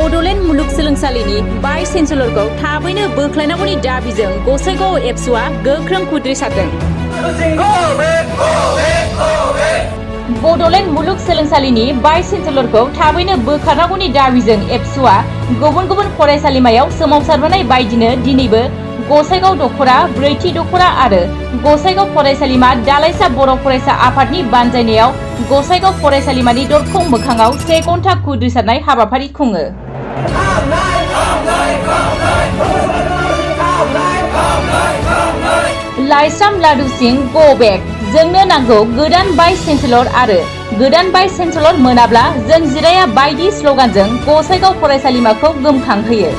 बड'लेण्ड मुलुगसोलोंसालिनि भाइस चेन्सेलरखौ थाबैनो बोख्लायनांगौनि दाबिजों गसाइगाव एबसुआ गोख्रों खुद्रिसारदों। बड'लेण्ड मुलुगसोलोंसालिनि भाइस चेन्सेलरखौ थाबैनो बोखारनांगौनि दाबिजों एबसुआ गुबुन गुबुन फरायसालिमायाव सोमावसारबोनाय बायदिनो दिनैबो गसाइगाव दख'रा, ब्रैथि दख'रा आरो गसाइगाव फरायसालिमा दालाइसा बर' फरायसा आफादनि बानजायनायाव गसाइगाव फरायसालिमानि दरखं मोखाङाव 1 घन्टा खुद्रिसारनाय हाबाफारि खुङो। लाइस्राम लाडु सिं गो बेक, जोंनो नांगौ गोदान भाइस चेन्सेलर आरो गोदान भाइस चेन्सेलर मोनाब्ला जों जिराया बायदि स्लगानजों गसाइगाव फरायसालिमाखौ गोमखांहोयो।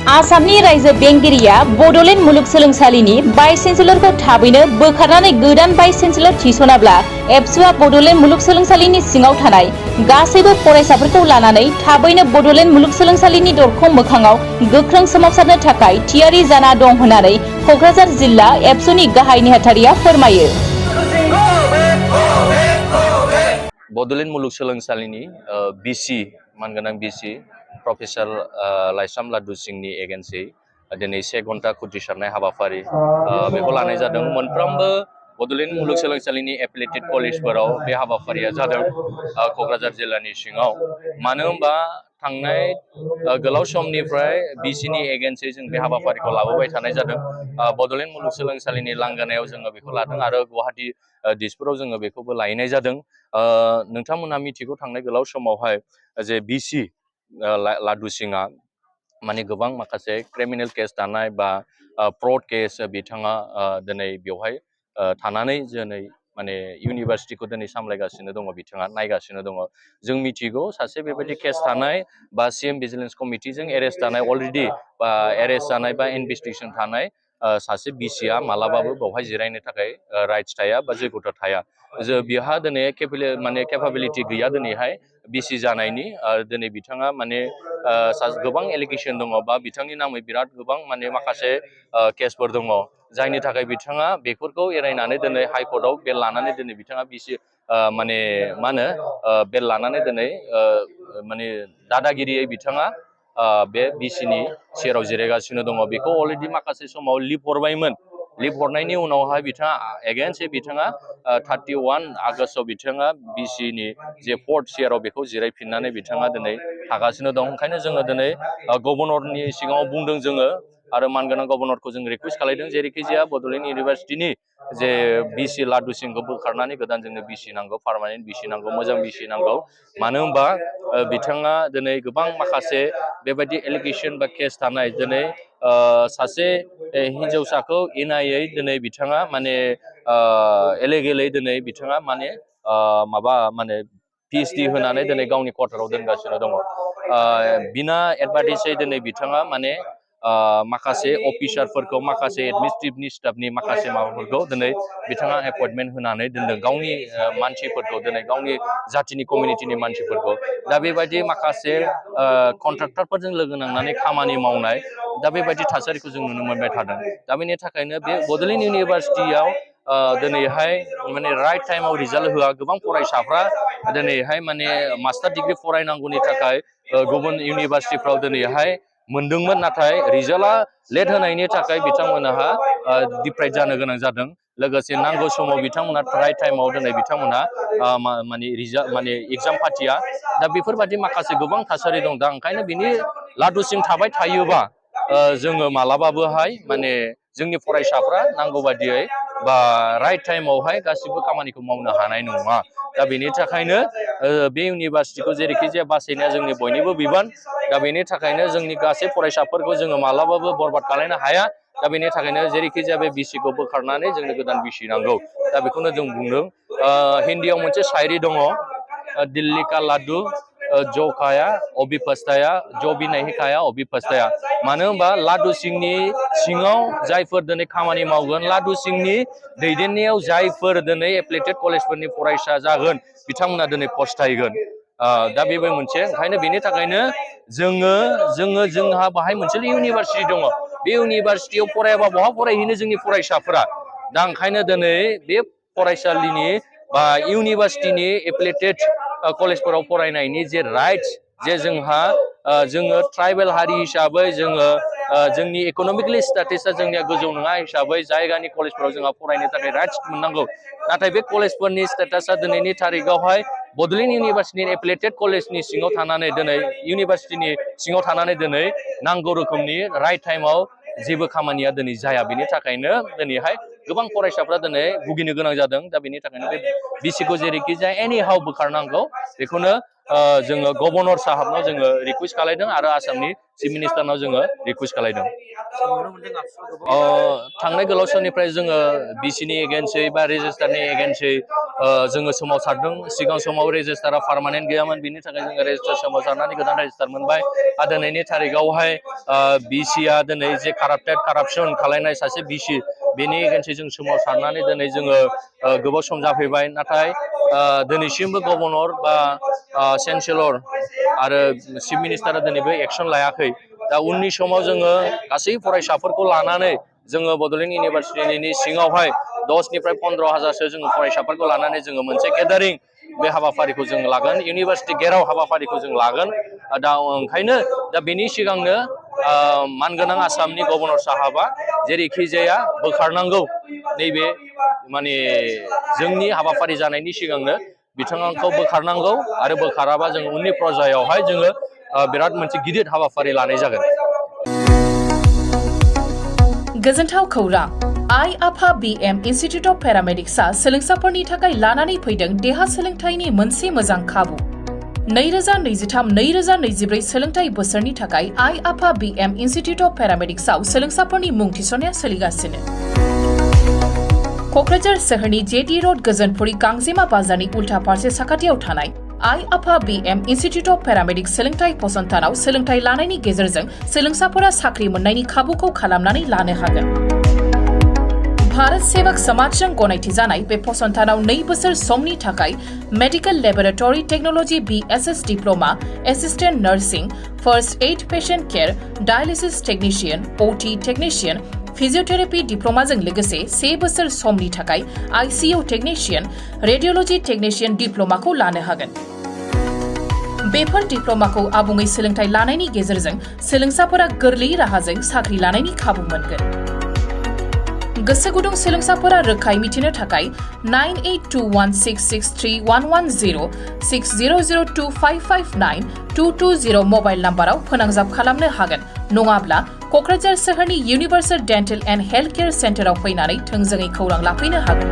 आसामनि रायजो बेंगिरिया बड'लेण्ड मुलुगसोलोंसालिनि भाइस चेन्सेलरखौ थाबैनो बोखारनानै गोदान भाइस चेन्सेलर थिसनाब्ला एबसुआ बड'लेण्ड मुलुगसोलोंसालिनि सिङाव थानाय गासैबो फरायसाफोरखौ लानानै थाबैनो बड'लेण्ड मुलुगसोलोंसालिनि दरखं मोखाङाव गोख्रों सोमावसारनो थाखाय थियारि जाना दं होननानै क'क्राझार जिल्ला एबसुनि गाहाय नेहाथारिया फोरमायो। बड'लेण्ड मुलुगसोलोंसालिनि बिसि मानगोनां बिसि प्रफेसर लाइस्राम लाडु सिंनि एगेन्सै दिनै 1 घन्टा खुद्रिसारनाय हाबाफारि बेखौ लानाय जादों। मोनफ्रोमबो बड'लेण्ड मुलुगसोलोंसालिनि एफिलिएटेड कलेजफोराव बे हाबाफारिया जादों क'क्राझार जिल्लानि सिङाव। मानो होनबा थांनाय गोलाव समनिफ्राय बिसिनि एगेन्सै जों बे हाबाफारिखौ लाबोबाय थानाय जादों। बड'लेण्ड मुलुगसोलोंसालिनि लांगोनायाव जोङो बेखौ लादों आरो गुवाहाटी दिसपुराव जोङो बेखौबो लाहैनाय जादों। नोंथांमोनहा मिथिगौ थांनाय गोलाव समावहाय जे बिसि लाडु सिंआ माने गोबां माखासे क्रिमिनेल केस दानाय बा फ्रड केस बिथाङा दिनै बेवहाय थानानै दिनै माने इउनिभार्सिटिखौ दिनै सामलायगासिनो दङ, बिथाङा नायगासिनो दङ। जों मिथिगौ सासे बेबायदि केस थानाय बा सिएम भिजिलेन्स कमिटिजों एरेस्ट जानाय अलरेडि बा एरेस्ट जानाय बा इनभेस्टिगेसन थानाय सासे बिसिया मालाबाबो बेवहाय जिरायनो थाखाय राइट्स थाया बा जैगता थाया। बिहा दिनै केपाबिलिटि गैया दिनैहाय बिसि जानायनि। दिनै बिथाङा माने गोबां एलिगेसन दङ बा बिथांनि नामै बिराद गोबां माने माखासे केसफोर दङ, जायनि थाखाय बिथाङा बेफोरखौ एरायनानै दिनै हाइकर्टआव बेल लानानै दिनै बिथाङा बिसि माने मा होनो बेल लानानै दिनै माने दादागिरियै बिथाङा बे बिसिनि सेराव जिरायगासिनो दङ। बेखौ अलरेडि माखासे समाव लिभ हरबायमोन। लिभ हरनायनि उनावहाय बिथाङा एगेन्स्टयै बिथाङा 31 आगष्टआव बिथाङा बिसिनि जे 4th चेयाराव बेखौ जिरायफिननानै बिथाङा दिनै थागासिनो दं। ओंखायनो जोङो दिनै गभर्नरनि सिगाङाव बुंदों जोङो आरो मानगोनां गभर्नरखौ जों रिकुवेस्ट खालामदों जेरैखि जाया बड'लेण्ड इउनिभार्सिटिनि जे बिसि लाडु सिंखौ बोखारनानै गोदान जोंनो बिसि नांगौ, पार्मानेन्ट बिसि नांगौ, मोजां बिसि नांगौ। मानो होनबा बिथाङा दिनै गोबां माखासे बेबायदि एलिगेसन बा केस थानाय दिनै सासे हिन्जावसाखौ इनायै दिनै बिथाङा माने एलेगेलै दिनै बिथाङा माने PhD होनानै दिनै गावनि क्वार्टाराव दोनगासिनो दङ। बिना एडभार्टाइसै दिनै बिथाङा माने माखासे अफिसारफोरखौ, माखासे एडमिनिस्ट्रेटिभनि स्टाफनि माखासे माबाफोरखौ दिनै बिथाङा एपइन्टमेन्ट होनानै दोनदों गावनि मानसिफोरखौ, दिनै गावनि जाथिनि कमिउनिटिनि मानसिफोरखौ। दा बेबायदि माखासे कन्ट्राक्टरफोरजों लोगो नांनानै खामानि मावनाय, दा बेबायदि थासारिखौ जों नुनो मोनबाय थादों। दा बेनि थाखायनो बे बड'लेण्ड इउनिभार्सिटियाव दिनैहाय माने राइट टाइमाव रिजाल्ट होआ। गोबां फरायसाफ्रा दिनैहाय माने मास्टार डिग्री फरायनांगौनि थाखाय गुबुन इउनिभार्सिटिफ्राव दिनैहाय मोनदोंमोन, नाथाय रिजाल्टआ लेट होनायनि थाखाय बिथांमोनहा डिप्राइभ जानो गोनां जादों। लोगोसे नांगौ समाव बिथांमोना राइट टाइमाव दिनै बिथांमोना माने एग्जाम फाथिया। दा बेफोरबायदि माखासे गोबां थासारि दं। दा ओंखायनो बिनि लाडुसिं थाबाय थायोबा जोङो मालाबाबोहाय माने जोंनि फरायसाफ्रा नांगौ बायदियै बा राइट टाइमावहाय गासिबो खामानिखौ मावनो हानाय नङा। दा बेनि थाखायनो बे इउनिभार्सिटिखौ जेरैखि जाया बासायनाया जोंनि बयनिबो बिबान। दा बेनि थाखायनो जोंनि गासै फरायसाफोरखौ जोङो मालाबाबो बरबाद खालामनो हाया। दा बेनि थाखायनो जेरैखि जाया बे बिसिखौ बोखारनानै जोंनो गोदान बिसि नांगौ। दा बेखौनो जों बुंदों। हिन्दीयाव मोनसे शायरि दङ, दिल्ली का लाडु जो खाया अभी पछताया, जो भी नहीं खाया अभी पछताया। मानो होनबा लाडु सिंनि सिङाव जायफोर दिनै खामानि मावगोन, लाडु सिंनि दैदेननायाव जायफोर दिनै एफिलिएटेड कलेजफोरनि फरायसा जागोन, बिथांमोना दिनै पछतायगोन। दा बेबो मोनसे। ओंखायनो बेनि थाखायनो जोंहा बाहाय मोनसे इउनिभार्सिटि दङ। बे इउनिभार्सिटियाव फरायाबा बहा फरायहैनो जोंनि फरायसाफोरा? दा ओंखायनो दिनै बे फरायसालिनि बा इउनिभार्सिटिनि एफिलिएटेड कलेजफोराव फरायनायनि जे राइट्स, जे जोंहा जोङो ट्राइबेल हारि हिसाबै जोङो जोंनि इक'नमिकेलि स्टेटासा जोंनिया गोजौ नङा हिसाबै जायगानि कलेजफोराव जोंहा फरायनो थाखाय राइट्स मोननांगौ नाथाय बे कलेजफोरनि स्टेटासा दिनैनि थारिखआवहाय बड'लेण्ड इउनिभार्सिटिनि एफिलिएटेड कलेजनि सिङाव थानानै दिनै इउनिभार्सिटिनि सिङाव थानानै दिनै नांगौ रोखोमनि राइट टाइमाव जेबो खामानिया दिनै जाया बेनि थाखायनो दिनैहाय गोबां फरायसाफ्रा दिनै भुगिनो गोनां जादों दा बेनि थाखायनो बे बिसिखौ जेरैखि जाया एनि हाउ बोखारनांगौ बेखौनो जोङो गभर्नर साहाबनाव जोङो रिकुवेस्ट खालायदों आरो आसामनि चिफ मिनिस्टारनाव जोङो रिकुवेस्ट खालायदों थांनाय गोलाव समनिफ्राय जोङो बिसिनि एगेन्सै बा रेजिस्टारनि एगेन्सै जोङो सोमावसारदों सिगां समाव रेजिस्टारा पार्मानेन्ट गैयामोन बिनि थाखाय जोङो रेजिस्टार सोमावसारनानै गोदान रेजिस्टार मोनबाय आरो दिनैनि थारिखआवहाय बिसिआ दिनै जे कारापसन खालायनाय सासे बिसि बेनि एगेन्सै जों सोमावसारनानै दिनै जोङो गोबाव सम जाफैबाय नाथाय दिनैसिमबो गभर्नर बा चेन्सेलर आरो चिफ मिनिस्टारा दिनैबो एक्सन लायाखै दा उननि समाव जोङो गासै फरायसाफोरखौ लानानै जोङो बड'लेण्ड इउनिभार्सिटिनि सिङावहाय 10निफ्राय 15,000सो जोङो फरायसाफोरखौ लानानै जोङो मोनसे गेदारिं बे हाबाफारिखौ जों लागोन इउनिभार्सिटि गेराव हाबाफारिखौ जों लागोन दा ओंखायनो दा बेनि सिगांनो मानगोनां आसामनि गभर्नर साहाबा जेरैखि जाया बोखारनांगौ नैबे माने जोंनि हाबाफारि जानायनि सिगांनो बिथांखौ बोखारनांगौ आरो बोखाराबा जों उननि पर्यायावहाय जोङो बिराद मोनसे गिदिर हाबाफारि लानाय जागोन गोजोनथाव खौरां आइ आफा BM इन्स्टिट्युट अफ पेरामेडिक्सआ सोलोंसाफोरनि थाखाय लानानै फैदों देहा सोलोंथाइनि मोनसे मोजां खाबु 2023-2024 सोलोंथाइ बोसोरनि थाखाय आइ आफा BM इन्स्टिट्युट अफ पेरामेडिक्सआव सोलोंसाफोरनि मुं थिसननाया सोलिगासिनो क'क्राझार सोहोरनि JD र'ड गोजोनपुरि गांजेमा बाजारनि उल्था फारसे साखाथियाव थानाय आइ आफा BM इन्स्टिट्युट अफ पेरामेडिक्स सोलोंथाइ फसंथानाव सोलोंथाइ लानायनि गेजेरजों सोलोंसाफोरा साख्रि मोननायनि खाबुखौ खालामनानै लानो हागोन भारत सेवक समाजजों गनायथि जानाय बे फसंथानाव 2 बोसोर समनि थाखाय medical laboratory technology BSS diploma assistant nursing first aid patient care dialysis technician OT technician physiotherapy डिप्लोमाजों लोगोसे 3 बोसोर समनि थाखाय ICU टेक्निशियन रेडियोलॉजी टेक्निशियन डिप्लोमाखौ लानो हागोन बेफोर डिप्लोमाखौ आबुङै सोलोंथाइ लानायनि गेजेरजों सोलोंसाफोरा गोरलै राहाजों साख्रि लानायनि खाबु मोनगोन गोसो गुदुं सोलोंसाफोरा रोखायै मिथिनो थाखाय 9821663110 6002559220 मबाइल नाम्बाराव फोनांजाब खालामनो हागोन नङाब्ला क'क्राझार सोहोरनि universal dental and health care सेन्टाराव फैनानै थोंजोङै खौरां लाफैनो हागोन